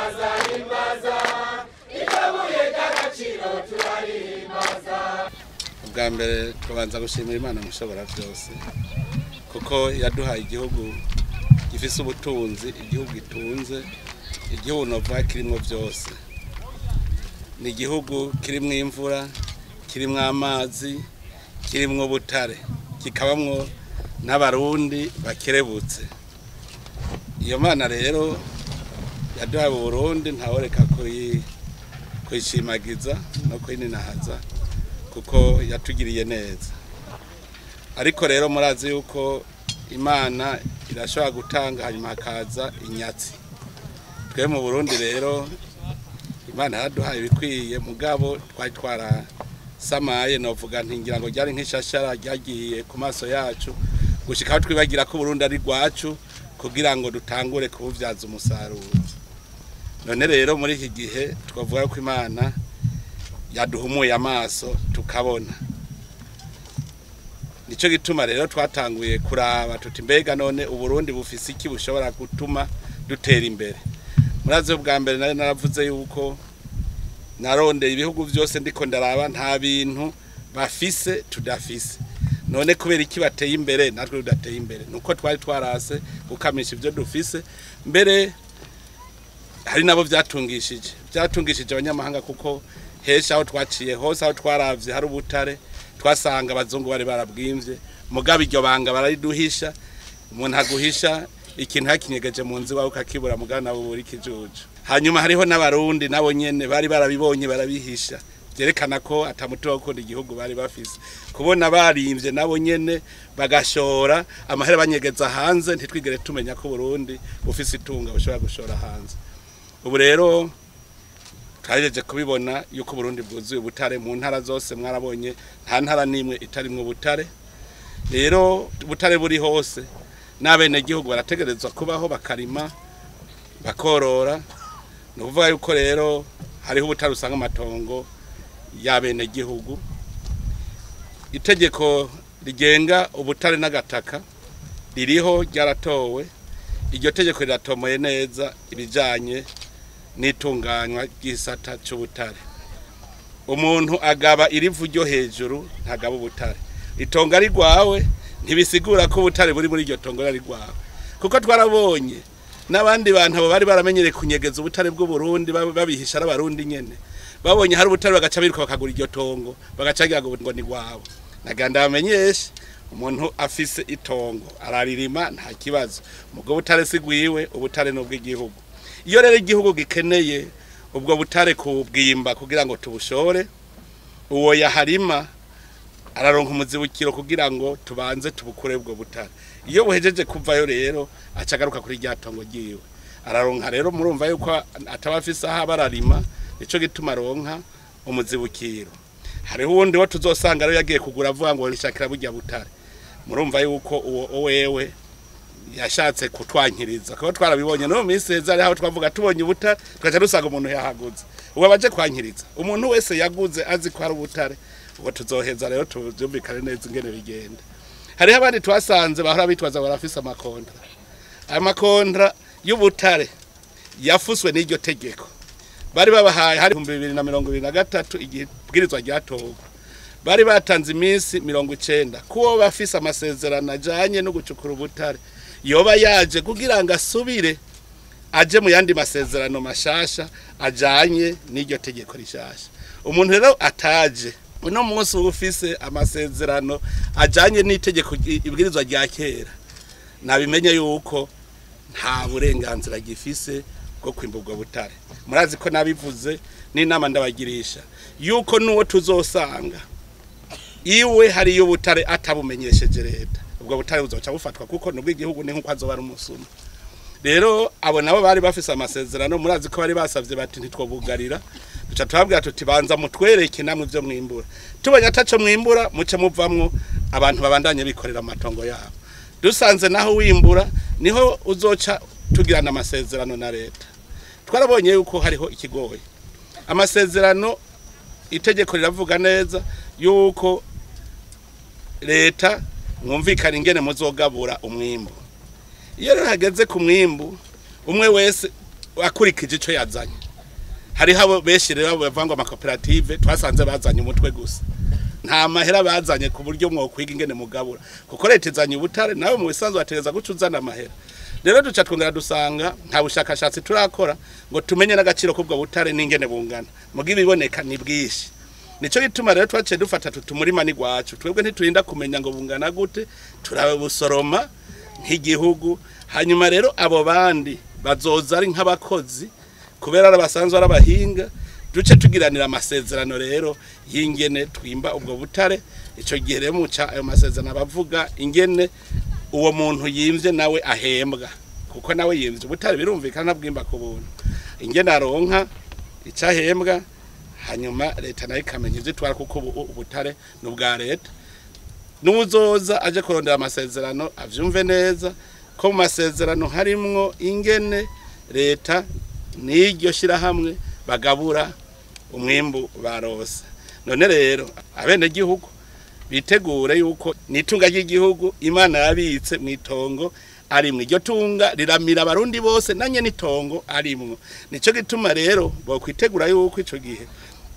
Turahimbaza himbaza ikabuye ry'agaciro turarihimbaza. Ubwa mbere tubanza gushimira Imana mushobora byose, kuko yaduhaye igihugu gifise ubutunzi, igihugu gitunze, igihugu nova kirimo byose. Ni igihugu kirimwo imvura, kirimwo amazi, kirimwo ubutare, kikabamwo n'abarundi bakerebutse. Iyo Mana rero yaduhaye Burundi ntaworeka kuyishimagiza no kuyininahaza, kuko yatugiriye neza. Ariko rero murazi yuko Imana irashobora gutanga hanyuma hakaza inyatsi. Twe mu Burundi rero Imana yaraduhaye ibikwiye, mugabo twari twarasamaye, novuga nti ngira ngo ryari nk'ishashara ryagiye ku maso yacu, gushika aho twibagira ko Burundi ari rwacu kugira ngo dutangure kubuvyaza umusaruro. None rero muri iki gihe twavuga ko Imana yaduhumuye amaso tukabona. Nico gituma rero twatanguye kuraba tuti mbega none Uburundi bufise iki bushobora gutuma dutera imbere. Murazi ubwa mbere nari naravuze yuko narondeye ibihugu byose ndiko ndaraba nta bintu bafise tudafise. None kubera iki bateye imbere natwe tudateye imbere? Nuko twari twarase gukamisha ivyo dufise. Mbere hari nabo byatungishije abanyamahanga, kuko hesha aho twaciye hose aho twaravye hari ubutare twasanga abazungu bari barabwimvye, mugabo iryo banga barariduhisha. Umuntu aguhisha ikintu hakinyegeje mu nzu wawe ukakibura, mugabo nabo buri kijuju. Hanyuma hariho n'abarundi nabo nyene bari barabibonye barabihisha, byerekana ko atamuti wo gukunda igihugu bari bafise. Kubona barimvye nabo nyene bagashora amahera banyegeza hanze, ntitwigere tumenya ko Burundi bufise itunga bushobora gushora hanze. Ubu rero twajeje kubibona yuko Burundi bwuzuye ubutare mu ntara zose, mwarabonye nta ntara nimwe itarimwo ubutare. Rero ubutare buri hose, n'abene gihugu barategerezwa kubaho bakarima bakorora. Ni ukuvuga yuko rero hariho ubutare usanga amatongo y'abene gihugu. Itegeko rigenga ubutare n'agataka ririho, ryaratowe. Iryo tegeko riratomoye neza ibijanye n'itunganywa ry'isata c'ubutare. Umuntu agaba irivu ryo hejuru ntagaba ubutare. Itongo ari rwawe ntibisigura ko ubutare buri muri iryo tongo ari rwawe, kuko twarabonye n'abandi bantu abo bari baramenyereye kunyegeza ubutare bw'u Burundi babihisha abarundi nyene. Babonye hari ubutare bagaca biruka bakagura iryo tongo, bagaca bagira ngo ni rwawe. Naganda bamenyeshe umuntu afise itongo araririma nta kibazo, mugabo ubutare si gwiwe, ubutare n'ubw'igihugu. Iyo rero igihugu gikeneye ubwo butare kubwimba kugira ngo tubushore, uwo yaharima araronka umuzibukiro kugira ngo tubanze tubukure ubwo butare. Iyo buhejeje kuvayo rero acagaruka kuri rya tongo ryiwe, araronka. Rero murumva yuko ataba afise aho bararima, nico gituma aronka umuzibukiro. Hariho uwundi wo tuzosanga rero yagiye kugura avuga ngo rishakira burya butare. Murumva yuko uwo wewe yashatse kutwankiriza, kuko twarabibonye no minsi heza ari aho twavuga tubonye ubutare tugaca dusanga umuntu yahaguze. Ubu abaje kwankiriza umuntu wese yaguze azi ko ari ubutare, uwo tuzoheza rero tuvyumvikane neza ingene bigenda. Hariho abandi twasanze bahora bitwaza barafise amakontra. Amakontra y'ubutare yafuswe n'iryo tegeko bari babahaye hari 2023 igihe bwirizwa ryatorwa. Bari batanze iminsi 90 kuwo bafise amasezerano ajanye no gucukura ubutare yoba yaje kugira ngo asubire aje mu yandi masezerano mashasha ajanye n'iryo tegeko rishasha. Umuntu rero ataje uno munsi ufise amasezerano ajanye n'itegeko ibwirizwa rya kera, nabimenye yuko nta burenganzira gifise bwo kwimba ubwo butare. Murazi ko nabivuze n'inama ndabagirisha yuko nuwo tuzosanga iwe hari ubutare atabumenyesheje leta, ubwo butare buzoca bufatwa, kuko nubwo igihugu ni nkuko azoba ari umusuma. Rero abo nabo bari bafise amasezerano, murazi ko bari basavye bati ntitwobugarira, duca tubabwira tuti banza mutwereke namwe ivyo mwimbura, tubonye ataco mwimbura muce muvamwo, abantu babandanye bikorera amatongo yabo. Dusanze naho wimbura niho uzoca tugirana amasezerano na leta. Twarabonye yuko hariho ikigoye amasezerano, itegeko riravuga neza yuko leta mwumvikana ingene muzogabura umwimbu. Iyo rero hageze ku mwimbu umwe wese akurikije ico yazanye. Hariho abo benshi rero bavangwa amakoperative twasanze bazanye umutwe gusa, nta mahera bazanye ku buryo mwokwiga ingene mugabura, kuko leta izanye ubutare nawe mu bisanzwe bategeza guca uzana amahera. Rero duca twongera dusanga nta bushakashatsi turakora ngo tumenye n'agaciro k'ubwo butare n'ingene bungana, muga ibiboneka ni bwinshi. Nico gituma rero twaciye dufata tutumurima ni gwacu, twebwe ntiturinda kumenya ngo bungana gute, turabusoroma nk'igihugu. Hanyuma rero abo bandi bazoza ari nk'abakozi kubera arabasanzwe arabahinga, duce tugiranira amasezerano rero y'ingene twimba ubwo butare. Ico gihe rero muca ayo masezerano abavuga ingene uwo muntu yimvye nawe ahembwa, kuko nawe yimvye ubutare birumvikana bwimba ku buntu, ingene aronka icahembwa, hanyuma leta nayo ikamenya ivyo itwara, kuko ubutare ni ubwa leta. N'uwuzoza aje kurondera amasezerano avyumve neza ko mu masezerano harimwo ingene leta n'iryo shirahamwe bagabura umwimbu barose. None rero abenegihugu bitegure yuko nitunga ry'igihugu Imana yabitse mwitongo arimwe, iryo tunga riramira abarundi bose nanye nitongo arimwo. Nico gituma rero bokwitegura yuko ico gihe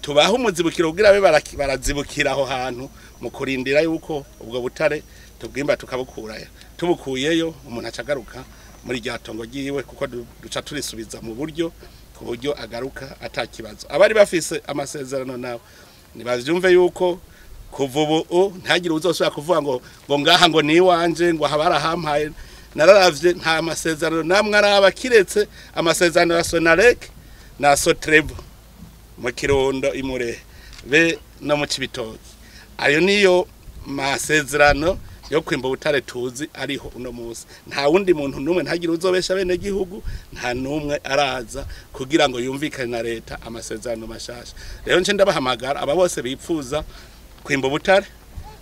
tubaha umuzibukiro kugira abe barazibukira aho hantu mu kurindira yuko ubwo butare tubwimba tukabukurayo. Tubukuyeyo umuntu acagaruka muri rya tongo ryiwe, kuko duca turisubiza mu buryo ku buryo agaruka atakibazo. Abari bafise amasezerano nabo nibavyumve yuko kuva ubu ntagire uzosubira kuvuga ngo ngaha ngo ni wanje ngo habarahampaye. Nararavye nta masezerano namwe araba kiretse amasezerano ya Sonarek na Sotrevo mu Kirundo imure be no mu Cibitoke. Ayo niyo masezerano yo kwimba ubutare tuzi ariho uno munsi. Nta wundi muntu numwe, ntagire uzobesha bene gihugu, nta numwe araza kugira ngo yumvikane na leta amasezerano mashasha. Rero nce ndabahamagara aba bose bipfuza kwimba ubutare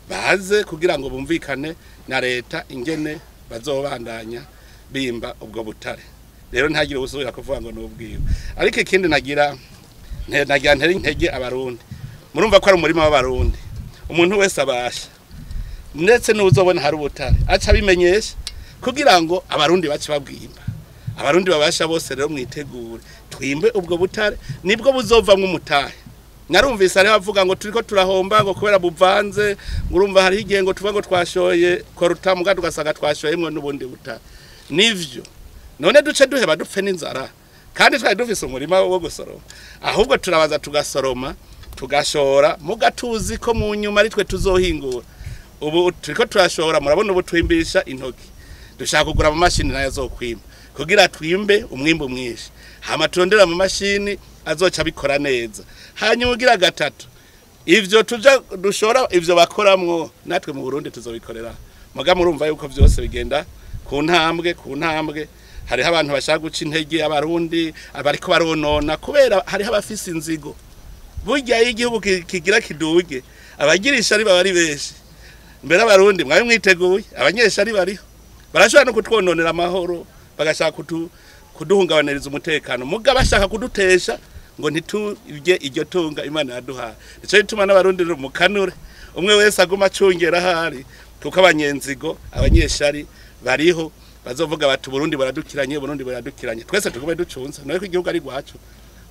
baze kugira ngo bumvikane na leta ingene bazobandanya bimba ubwo butare. Rero ntagire usubira kuvuga ngo nubwiwe. Ariko ikindi nagira ntere intege abarundi, murumva ko ari umurima w'abarundi, umuntu wese abasha ndetse n'uzobona hari ubutare aca bimenyesha kugira ngo abarundi bace babwimba. Abarundi babasha bose rero mwitegure twimbe ubwo butare, nibwo buzovamwo umutahe. Narumvise ari bavuga ngo turiko turahomba ngo kubera buvanze, ngurumva hari igihe ngo tuvuga ngo twashoye koruta muga tugasanga twashoyemwo n'ubundi butare. Nivyo none duce duheba dupfe n'inzara kandi twari dufise umurima wo gusoroma, ahubwo turabaza tugasoroma tugashora muga tuzi ko mu nyuma ari twe tuzohingura. Ubu turiko turashora, murabona ubu twimbisha intoki, dushaka kugura mu mashini nayo azokwimba kugira twimbe umwimbu mwinshi, hama turondera mu mashini azoca bikora neza. Hanyuma ugira gatatu, ivyo tuja dushora ivyo bakoramwo natwe mu Burundi tuzobikorera. Muga murumva yuko vyose bigenda ku ntambwe ku ntambwe. Hariho abantu bashaka guca intege abarundi abariko baronona kubera hariho abafise inzigo. Burya igihugu kigira kiduge abagirisha ari bari benshi. Mbere abarundi mwari mwiteguye, abanyeshari bariho barashobora no kutwononera amahoro, bagashaka kuduhungabaniriza umutekano, muga bashaka kudutesha ngo ntitubye iryo tunga Imana yaduhaye. Nico gituma n'abarundi mukanure umwe wese aguma acungera ahari, kuko abanyenzigo abanyeshari bariho bazovuga bati Burundi baradukiranye, Burundi baradukiranye. Twese tugume ducunze nawe ko igihugu ari gwacu,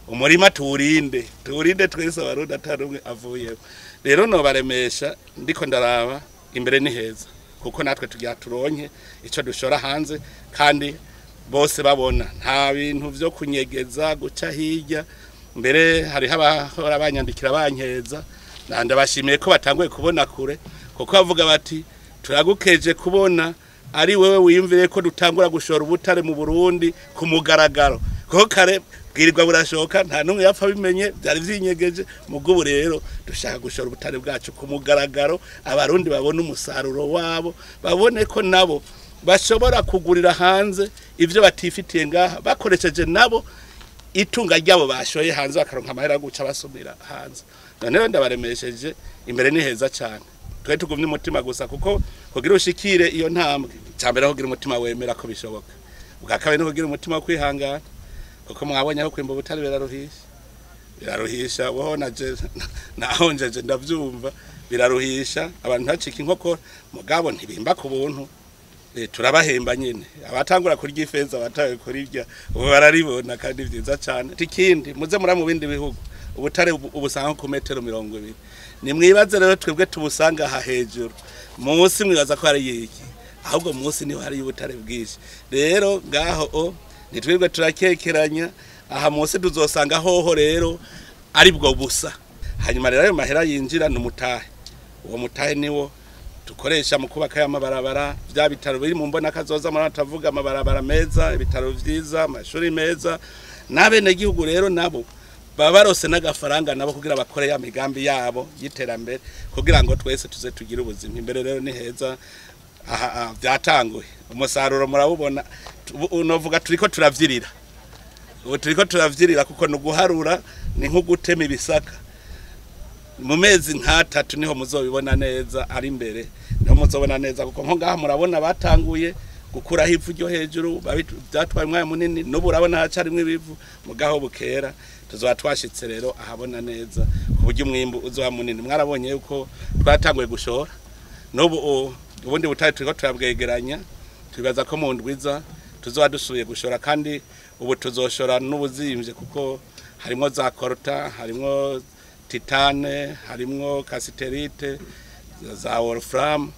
umurima tuwurinde, tuwurinde twese abarundi atarumwe avuyeho. Rero no baremesha ndiko ndaraba imbere ni heza, kuko natwe tugira turonke ico dushora hanze kandi bose babona, nta bintu vyo kunyegeza guca hirya. Mbere hariho abahora banyandikira bankeza, ndabashimiye ko batanguye kubona kure, kuko bavuga bati turagukeje kubona ari wewe wiyumvire ko dutangura gushora ubutare mu Burundi ku mugaragaro, kuko kare bwirirwa burashoka nta numwe yapfa bimenye, byari vyinyegeje. Mugubu rero dushaka gushora ubutare bwacu ku mugaragaro, abarundi babone umusaruro wabo, babone ko nabo bashobora kugurira hanze ivyo batifitiye ngaha, bakoresheje nabo itunga ryabo bashoye hanze bakaronka amahera guca basumira hanze. None rero ndabaremesheje imbere ni heza cyane, twe tugumye umutima gusa, kuko kugira ushikire iyo ntambwe cyambere kugira umutima wemera ko bishoboka, ubwa kabiri no kugira umutima wo kwihangana, kuko mwabonye aho kwimba ubutare biraruhisha, biraruhisha woho naje nahonjeje ndavyumva, biraruhisha abantu bacika inkokora, mugabo ntibimba ku buntu. Turabahemba nyine abatangura kurya ifeza, abatawe kurirya ubu bararibona kandi vyiza cyane. Ikindi muze muri mu bindi bihugu ubutare ubusanga ku metero 20. Nimwibaze rero twebwe tubusanga aha hejuru, munsi mwibaza ko ari yiki? Ahubwo munsi niho hari ubutare bwinshi. Rero ngaho o nitwebwe turakekeranya, aha munsi tuzosanga hoho rero ari bwo busa. Hanyuma rero ayo mahera yinjira n'umutahe, uwo mutahe niwo tukoresha mu kubaka ya mabarabara, bya bitaro biri mu mbona kazoza muri atavuga amabarabara meza, ibitaro vyiza, amashuri meza. N'abene gihugu rero nabo baba barose n'agafaranga nabo kugira bakore ya migambi yabo y'iterambere, kugira ngo twese tuze tugire ubuzima. Imbere rero ni heza, aha byatanguye umusaruro murawubona. Unovuga turiko turavyirira, ubu turiko turavyirira kuko no guharura ni nko gutema ibisaka. Mu mezi nk'atatu niho muzobibona neza, ari imbere niho muzobona neza, kuko nko ngaha murabona batanguye gukuraho ivu ryo hejuru, byatwaye umwanya munini, n'ubu urabona hacarimwo ibivu, mugaho bukera tuzoba twashitse rero ahabona neza ku buryo umwimbu uzoba munini. Mwarabonye yuko twatanguye gushora, n'ubu ubundi butare turiko turabwegeranya, twibaza ko mu ndwiza tuzoba dusubiye gushora, kandi ubu tuzoshora n'ubuzimvye kuko harimwo za korta, harimwo titane, harimwo kasiterite, za wolfram,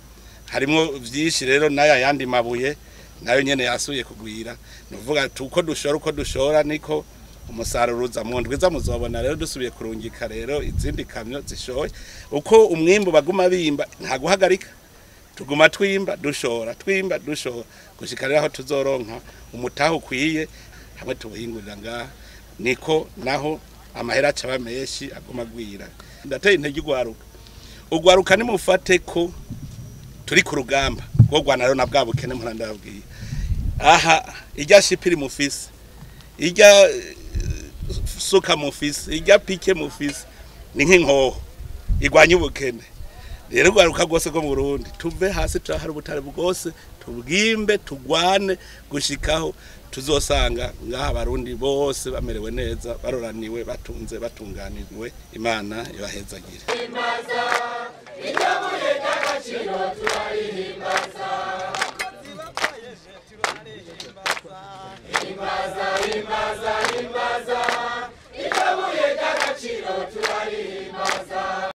harimwo vyinshi. Rero n'aya yandi mabuye nayo nyene yasuye kugwira. Nuvuga uko dushora, uko dushora niko umusaruro uza. Mu ndwiza muzobona rero dusubiye kurungika rero izindi kamyo zishoye. Uko umwimbu baguma bimba nta guhagarika, tuguma twimba dushora, twimba dushora gushika rero aho tuzoronka umutahe ukwiye hamwe tubuhingurira ngaha, niko naho amahera acaba menshi aguma agwira. Ndateye intege ugwaruka, ugwaruka nimufate ko turi ku rugamba rwo rwana rero na bwa bukene mpora ndababwiye. Aha irya shipiri mufise, irya suka mufise, irya pike mufise ni nk'inkoho igwanya ubukene. Rero ugwaruka rwose rwo mu Burundi tuve hasi, turahari ubutare bwose, tubwimbe tugwane gushikaho tuzosanga ngaha abarundi bose bamerewe neza, baroraniwe, batunze, batunganiriwe. Imana ibahezagire. Iryabuye ry'agaciro turarihimbaza.